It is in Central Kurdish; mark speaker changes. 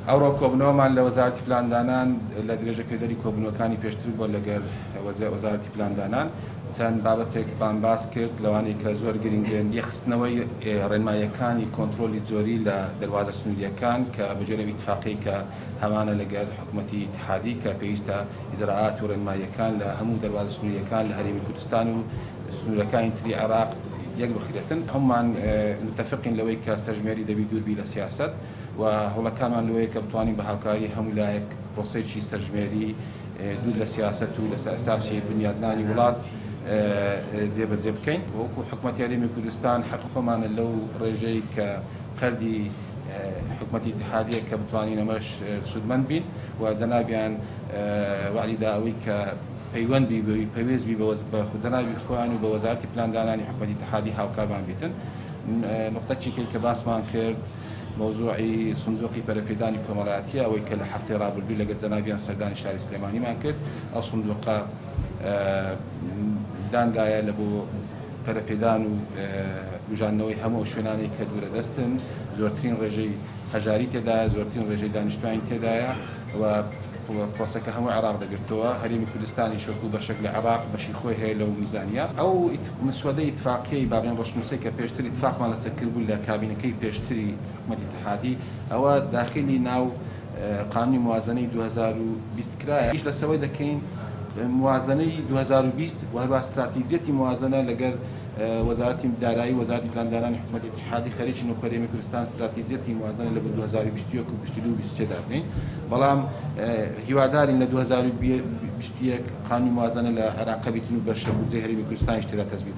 Speaker 1: ئەوڕۆ کۆبوونەوەمان لە وەزارەتی پلاندانان لە درێژە پێدەری کۆبوونەوەکانی پێشتر بووە لەگەر وەزارەتی پلاندانان چەند بابەتێکمان باس کرد لەوانەی کە زۆر گرنگن یەخستنەوەی ڕێنماییەکانی کۆنترۆلی جۆری لە دەروازە سنووریەکان کە بە جۆرە ئیتفاقی کە هەمانە لەگەر حکوومەتی ئیتحادی کە پێویستە ئیجرائات و ڕێنماییەکان لە هەموو دەروازە سنووریەکان لە هەرێمی کوردستان و سنوورەکانی تری عێراق یەک بخرێتن. هەمومان متفقین لەوەی کە سەرژمێری دەبی دووربی لە سیاسەت و هەوڵەکانمان لەوەیە کە بتوانین بە هاوکاری هەموو لایەک پرۆسەیەکی سەرژمێری دوور لە سیاسەت و لەسەر ئەساسی بنیادنانی وڵات جێبەجێ بکەین. وەکو حکومەتی هەرێمی کوردستان حەق خۆمانە لەو ڕێژەی کە قەردی حکومەتی ئیتحادیە کە بتوانین ئەمەش سوودمەند بین و جەنابیان وەعدی دا ئەوەی کە پەیوەند بی بەوی پەوێز بی بە جەنابی خۆیان و بە وەزارەتی پلاندانانی حکومەتی ئیتحادی هاوکارمان بیتن. نقطەکی کە باسمان کرد مەوزوعی سندوقی پەرەپێدانی کۆمەڵایەتیە، ئەوەی کە لە هەفتەی ڕابردوو لەگەڵ جەنابیان سەردانی شاری سلێمانیمان کرد، ئەو سندوقە دانرایە لە بۆ پەرەپێدان و بژاندنەوەی هەموو ئەو شوێنانەی کە دوورە دەستن، زۆرترین ڕێژەی هەژاری تێدایە، زۆرترین ڕێژەی دانیشتوانی تێدایە و پرۆسەکە هەموو عێراق دەگرتەوە. هەرێمی کوردستانیش وەکو بەشێک لە عێراق بەشی خۆی هەیە لەو میزانیە. ئەو مسودەی ئیتفاقیەی بابێن ڕەشنووسەی کە پێشتر ئیتفاقمان لەسەر کردبوو لە کابینەکەی پێشتری حکومەتی ئیتحادی، ئەوە داخلی ناو قانونی موازنەی 2020 کرایە. ئیش لەسەوەی دەکەین موازنەی 2020 و هەروەها ستراتیجیەتی موازنە لەگەر وەزارەتی دارایی و وەزارەتی پلاندانانی حکومەتی ئیتحادی خەریکین و هەرێمی کوردستان ستراتیجیەتی موازنە لە بۆ 2021 و 22 و 23 دابنێین. بەڵام هیوادارین لە 2021 قانونی موازنە لە عێراق بیتن و بەشە بودجەی هەرێمی کوردستانیش تێدا تەسبیت.